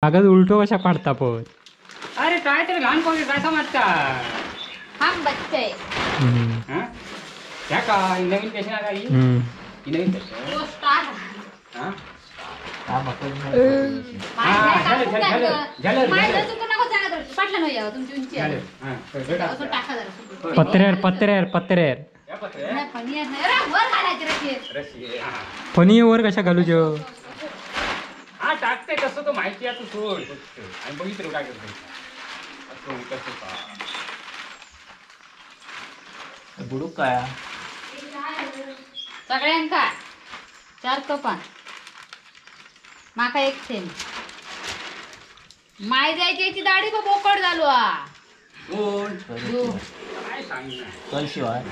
कागद उलटो कशा पाडता पण. अरे काय तरी लहान पोरी काय समजता. हम बच्चे. हां त्या का नवीन फॅशन आली. ही नवीन फॅशन. हां पत्र्यार पत्र्यार पत्र्यार फणी वर कशा घालू जो. हा टाकते कसं तो माहिती आहे तू सोड आणि बघितलं काय करतो कसं का बुडूक काय सगळ्यांका 4 कपान माका एक थेंब. माय जायची दाढी बोकड झालो. कोण काय सांगणार चल शिवाय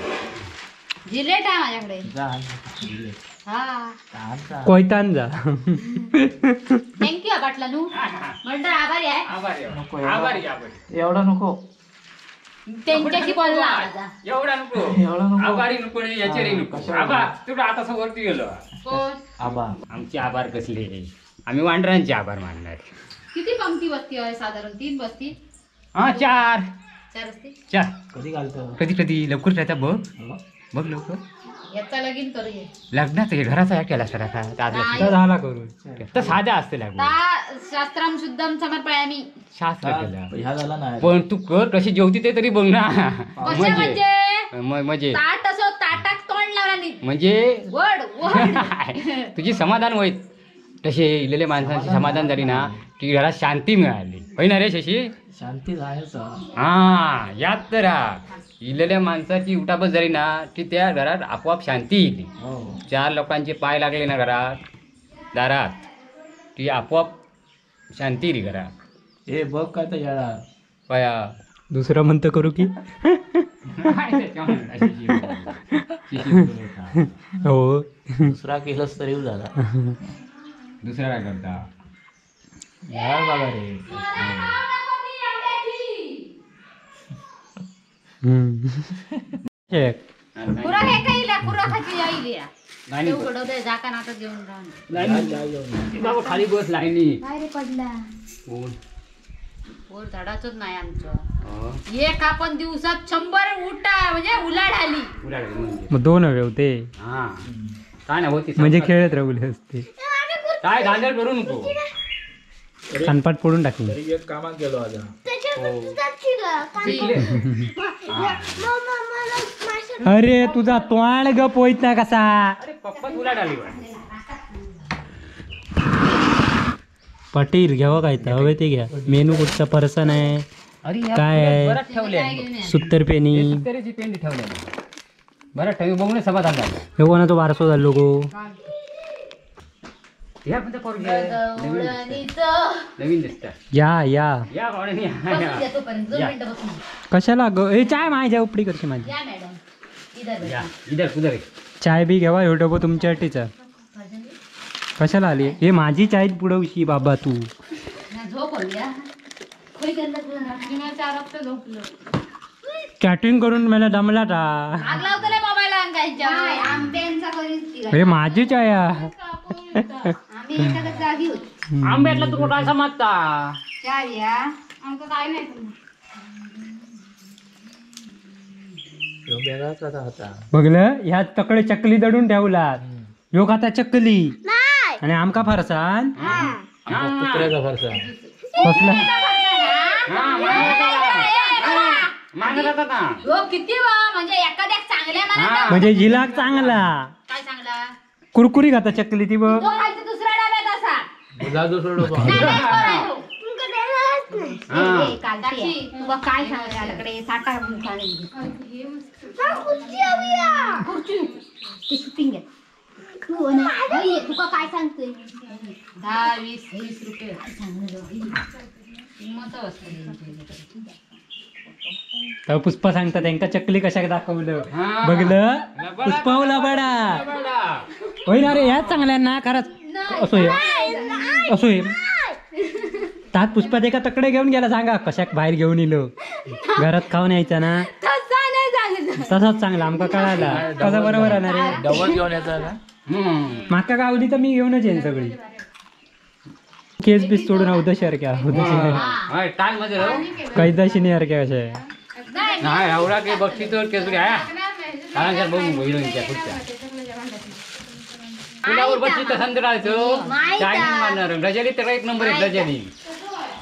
जिलेट आहे माझ्याकडे. जा जिलेट. हा कोयतान जा. Thank you पाटला नू मंडळ आभारी आहे. आभारी नको आभारी आभारी एवढा नको त्यांच्याशी बोलला. एवढा नको एवढा नको आभारी नको याचे रे नको. आबा तुला आता वरती गेलो. कोण आबा? आमचे आभार कसले? आम्ही वांढरांचे आभार मानणार. किती पंक्ती बसती आहे साधारण? 3 बसती. हा 4 4 बसती. 4 कधी घालतो? कधी कधी लवकर राहता. बघ बघ लवकर याचा लगीन करू. लग्नाचं हे घराचा केला सर झाला करून तर साधा असते लग्न. शास्त्रम शुद्धम समर्पयामी शास्त्र केलं ह्या झाला नाही. पण तू कर कशी जेवती ते तरी बघ ना. म्हणजे म्हणजे ताट असो ताटाक तोंड लावला नाही म्हणजे वड वड तुझी समाधान होईल. तसे इलेले माणसांची समाधान झाली ना की घरात शांती मिळाली होय ना रे शशी? शांती जायच. हा यात तर इलेल्या माणसाची उठाबस झाली ना की त्या घरात आपोआप शांती येईल. 4 लोकांचे पाय लागले ना घरात दारात ती आपोआप शांती येईल घरात. ए बघ काय तर येणार पाया दुसरा म्हणतं करू की हो दुसरा केलंच तरी झाला. दुसरा काय करता यार बघा रे. खाली बस लाईनी पडला वर झाडाच नाही आमचं. एक आपण दिवसात 100 उठा म्हणजे उलाढ आली. मग 2 हवे होते. काय नाही होती म्हणजे खेळत राहुले असते. काय धांदल करू नको. कानपाट फोडून टाकली. एक कामात गेलो आता. अरे तुझा तोंड गप होईत ना कसा. अरे पप्पा तुला डाली पाटील घ्यावं काय तर हवे ते घ्या. मेनू कुठचा पर्सन आहे काय आहे? सुत्तर पेनी बरं ठेवी बघून समाधान झालं. हे कोणाचा वारसो झालो गो? नवीन दिसतं. या या या कशाला ग? ए चाय माझ्या उपडी करते माझी. इधर उधर चाय बी घ्यावा. ह्यो डबो तुमच्यासाठीचा. कशाला आली हे माझी चाय पुढवशी बाबा तू. चॅटिंग करून मला दमला ता. हे माझी चाय. आंब्यातला तू काय समजता? बघलं ह्या तकडे चकली दडून ठेवला. ह्यो खाता चकली आणि आमका फरसान कुत्र्याचा फरसान कसला? किती म्हणजे एखाद्या चांगल्या म्हणजे जिला चांगला काय चांगला कुरकुरी खाता चकली ती बघ. दुसरा डब्यात असा तुका काय सांगायला साठा शूटिंग तुका काय सांगतोय? 10, 20, 30 रुपये किंमत असते. पुष्पा सांगता त्यांका चकली कशा दाखवलं बघलं? पुष्पावला बडा होय ना रे? ह्याच चांगल्या ना खरंच. असो असो तात पुष्पा एका तकडे घेऊन गेला. सांगा कशाक बाहेर घेऊन इलो घरात खाऊन यायचा ना तसाच चांगला. आमका कळाला कसा बरोबर आहे ना रे? डबल घेऊन यायचा ना. माका गावली तर मी घेऊनच येईन सगळी. केस बीस सोडून अवदशारख्या कैदाशी सारख्या कशे नाही एवढा काही बक्षीस केस कारण बघू हिरोईनच्या पुढच्या पुलावर बक्षीस संध्याकाळचं मारणार गजाली तर एक नंबर आहे गजाली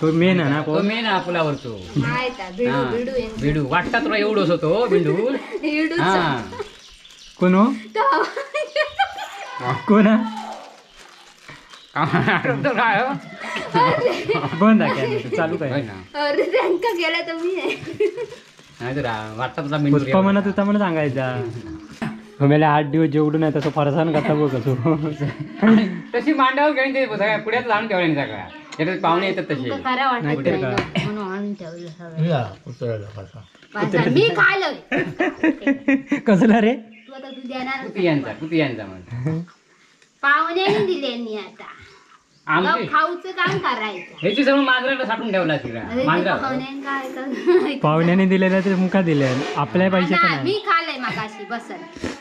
तो मेन आहे ना तो मेन आहे पुलावर तो बिडू वाटता तुला एवढंच होतो बिंडू हा कोण हो कोण काय बंद आहे चालू काय अरे त्यांका गेला तर मी नाही तर वाटता तुला बिंडू पुष्पा म्हणत होता म्हणून सांगायचा मला 8 दिवस जेवढं नाही तसं फरसान करता बघ कसं तशी मांडावर घेऊन ते सगळ्या पुढ्यात लावून ठेवले सगळ्या त्याच्यात पाहुणे येतात तसे नाहीतर का मी खायला कसला रे कुती यांचा म्हण पाहुण्याने दिले आता खाऊचं काम करायचं ह्याची सगळं मांजराला साठवून ठेवला मांजरा पाहुण्याने दिलेलं तर मुका दिले आपल्या पैशाचं नाही मी खाल्लंय मगाशी बसल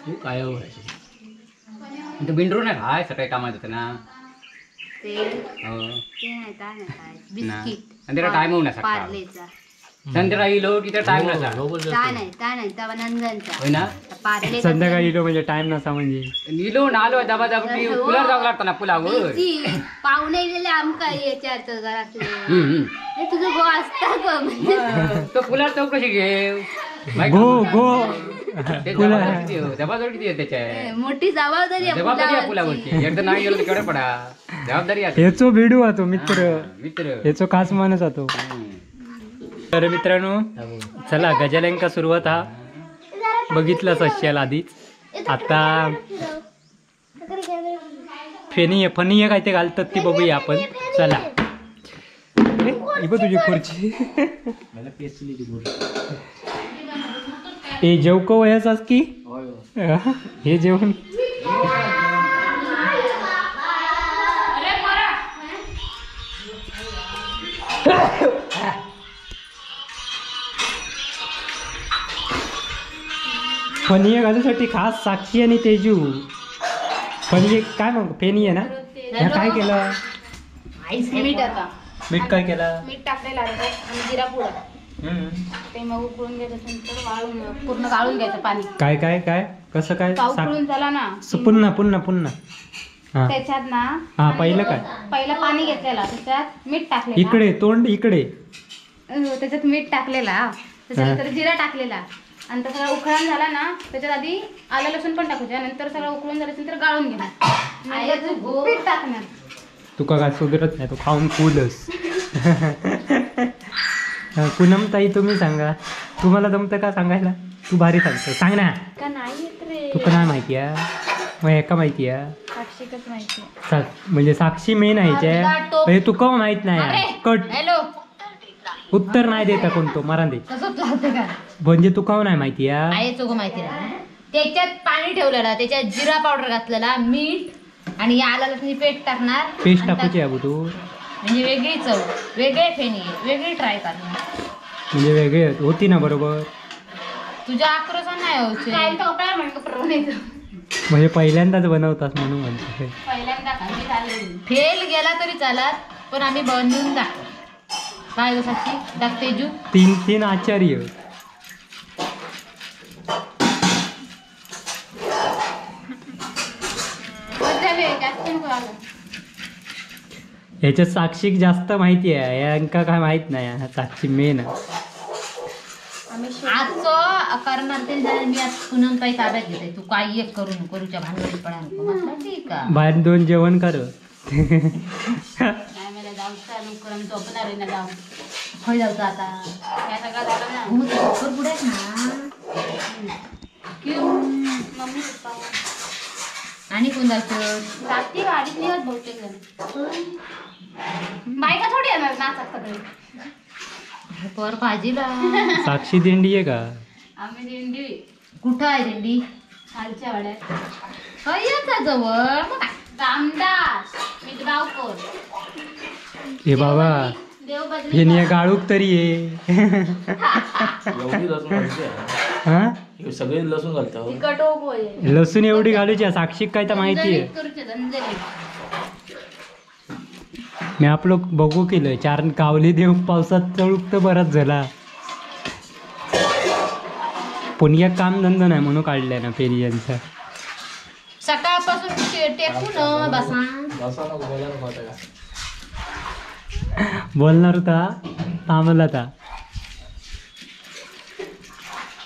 तू काय तू बिंडरू नाही खाय सकाळी कामात होतं ना ते बिस्किट आणि त्याला टाइम होऊ नका संध्याकाळी इलो की टाइम नसा होय ना संध्याकाळी इलो म्हणजे टाइम नसा म्हणजे इलो ना आलो दबा दबा की पुलावर जावं लागतं ना पुलावर पाहुणे इलेले आमका विचारतो घरातले तुझं गो असता गो तो पुलावर चौकशी घे गो गो जबाबदारी किती आहे त्याच्या मोठी जबाबदारी जबाबदारी पुलावरची एकदा नाही गेलो तर केवढं पडा जबाबदारी ह्याचो भिडू तो मित्र मित्र ह्याचो खास माणूस तो. तर मित्रांनो चला गजाल्यांका सुरुवात हा बघितलाच असेल आधीच. आता फेनी फनी काय ते घालतात ती बघूया आपण. चला बघ तुझी खुर्ची हे जेवको वयाचाच की हे जेवण फनिया घालूसाठी खास साक्षी आणि तेजू. फनिये काय मग फेनी आहे ना ह्या काय केलं मीठ आता मीठ काय केलं मीठ टाकलेलं आणि जिरा पुडा ते मग उकळून घ्यायचं नंतर वाळून पूर्ण गाळून घ्यायचं पाणी. काय काय काय कसं काय उकळून झाला ना पुन्हा पुन्हा पुन्हा त्याच्यात ना हा पहिलं काय पहिलं पाणी घेतलेला त्याच्यात मीठ टाकलेलं इकडे तोंड इकडे त्याच्यात मीठ टाकलेला त्याच्यानंतर जिरा टाकलेला आणि सगळं उकळून झाला ना त्याच्यात आधी आलं लसूण पण टाकूच्या नंतर सगळं उकळून झाल्यानंतर गाळून घेणार पीठ टाकणार. तुका काय सुधरत नाही तू खाऊन फुलस. पूनम ताई तुम्ही सांगा तुम्हाला जमतं का सांगायला? तू भारी सांगतो सांग ना. का नाही येत रे तुका नाही माहिती आहे मग एका माहिती आहे साक्षीकच माहिती आहे. म्हणजे साक्षी मेन आहे म्हणजे तुका माहित नाही कट उत्तर नाही देता कोणतो मरा दे म्हणजे तुका नाही माहिती आहे चोगो माहिती नाही. त्याच्यात पाणी ठेवलेला त्याच्यात जिरा पावडर घातलेला मीठ आणि आला लसूण पेस्ट टाकणार. पेस्ट टाकूची आहे तू म्हणजे वेगळी चव वेगळे फेणी वेगळी ट्राय करणार म्हणजे वेगळे होती ना बरोबर. तुझ्या आक्रोश नाही होत म्हणजे पहिल्यांदाच बनवतात म्हणून म्हणते. फेल गेला तरी चालत पण आम्ही बनवून दाखव. काय साक्षी दाख तेजू तीन तीन आचार्य. ह्याच्यात साक्षीक जास्त माहिती आहे यांका काय माहित नाही. साक्षी मेन आजचं करणार ते मी आज पूनम ताई ताब्यात घेते. तू काय एक करू करूच्या भानगडीत पडा नको ठीक आहे. बाहेर दोन जेवण कर खय जाऊचं आता पुढे ना आणि कोण जायचं गाडीत निघत बहुतेक जण बायका थोडी येणार नाचात सगळे पर भाजीला. साक्षी दिंडी आहे का? आम्ही दिंडी. कुठं आहे दिंडी? खालच्या वाड्यात याचा जवळ मग रामदास मिटगावकर. हे बाबा फेनिया गाळूक तरी ये. सगळे लसूण घालतात लसूण एवढी घालूची साक्षी काय तर माहिती आहे. मी आपलं बघू केलं चार कावली देव पावसात चळूक तर बराच झाला. पुण्या काम धंदा नाही म्हणून काढले ना फेरी यांचा. सकाळपासून टेकून बसा बोलणार होता थांबला था.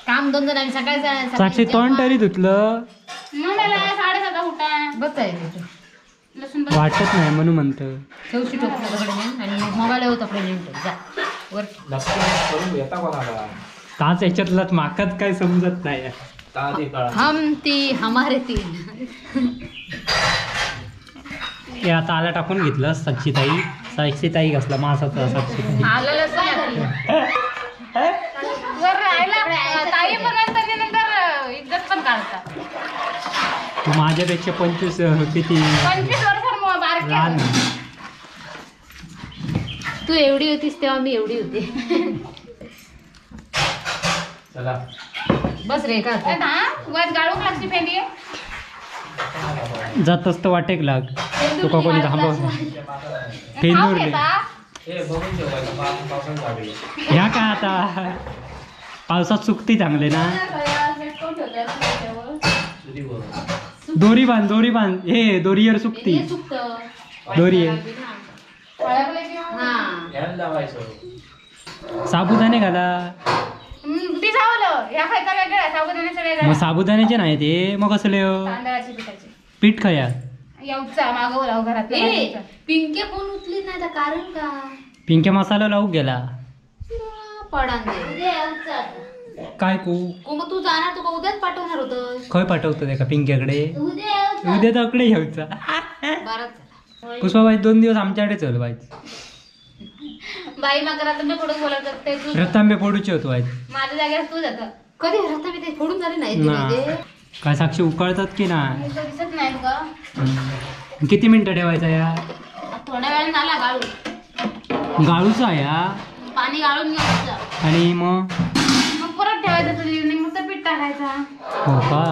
काम धंदा नाही सकाळी. साक्षी तोंड तरी धुतलं 7:30 उठा बस आहे वाटत नाही म्हणून म्हणतं. ठेवशी आणि मोबाईल होता जा वर ताच याच्यातलाच माकाच काय समजत नाही. हम ती हमारे तीन. हे आता आला टाकून घेतलं साक्षीताई. साक्षीताई घासला मासाचा साक्षीताई. आला वर राहिला ताई पण नंतर इज्जत पण काढतात. तू माझ्यापेक्षा 25 किती 25 वर्ष लहान. तू एवढी होतीस तेव्हा मी एवढी होती. चला बस रे का वाज गाळूक लागची फेंडी जातच तर वाटेक लाग तुका कोणी थांबव. फेंदूर ह्या काय आता पावसात सुकती चांगले ना. दोरी बांध दोरी बांध हे दोरीवर सुकती दोरी आहे. साबुदाणे घाला. मग साबुदाण्याचे नाही ते मग कसले पीठ खाया पिंके फोन उचली नाही कारण का पिंके मसाला लावू गेला काय कू मग तू जाणार तुका उद्याच पाठवणार होतं. खय पाठवतो का पिंक्याकडे उद्या तकडे घेऊचा. पुष्पाबाई 2 दिवस आमच्याकडे चल बाई. बाई मग रतांबे फोडून बोलत असते. रतांबे फोडूचे होतो बाई माझ्या जागेवर तू जात कधी रतांबे ते फोडून झाले नाही काय साक्षी उकळतात की नाही दिसत नाही तुका. किती मिनिटं ठेवायचा या थोड्या वेळाने झाला गाळू गाळूचा या पाणी गाळून घ्यायचं आणि मग परत ठेवायचं चुलीवर मग पीठ टाकायचा. हो का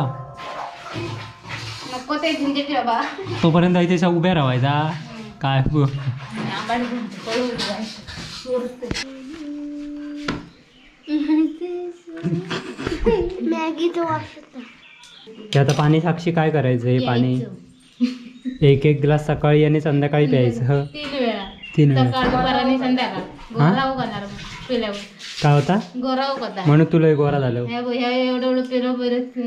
नको ते झिंजटी बाबा. तोपर्यंत इथे उभ्या राहायचा काय. आता पाणी साक्षी काय करायचं हे पाणी एक एक ग्लास सकाळी आणि संध्याकाळी प्यायचं. 3 वेळा. 3 वेळा सकाळ दुपार आणि संध्याकाळ. काय होता म्हणून तुला गोरा झालं. एवढं एवढं पेलो बरंच.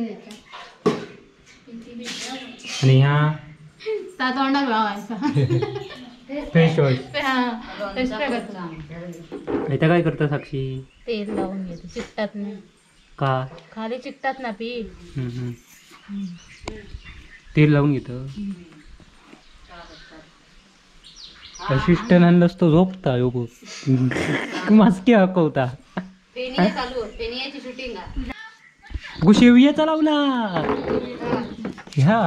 आणि ह्या फेस वॉश इथं काय करता साक्षी? तेल लावून घेते चिकटात नाही का खाली चिकटात ना पीठ. तेल लावून घेतो. असिस्टंट आणलंस तो झोपता यो मास्की हकवता. शेवयाचा लावला ह्या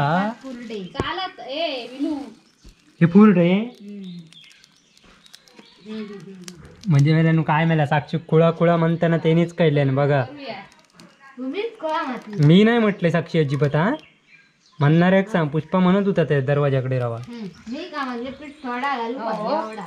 हे फुरडे म्हणजे मेल्यानं काय मेला साक्षी कुळा कुळा म्हणताना त्यांनीच कळलं बघा. मी नाही म्हटले साक्षी अजिबात. हा म्हणणार एक सांग पुष्पा म्हणत होता ते दरवाजाकडे राहा. मी का म्हणजे पीठ थोडा घालू एवढा.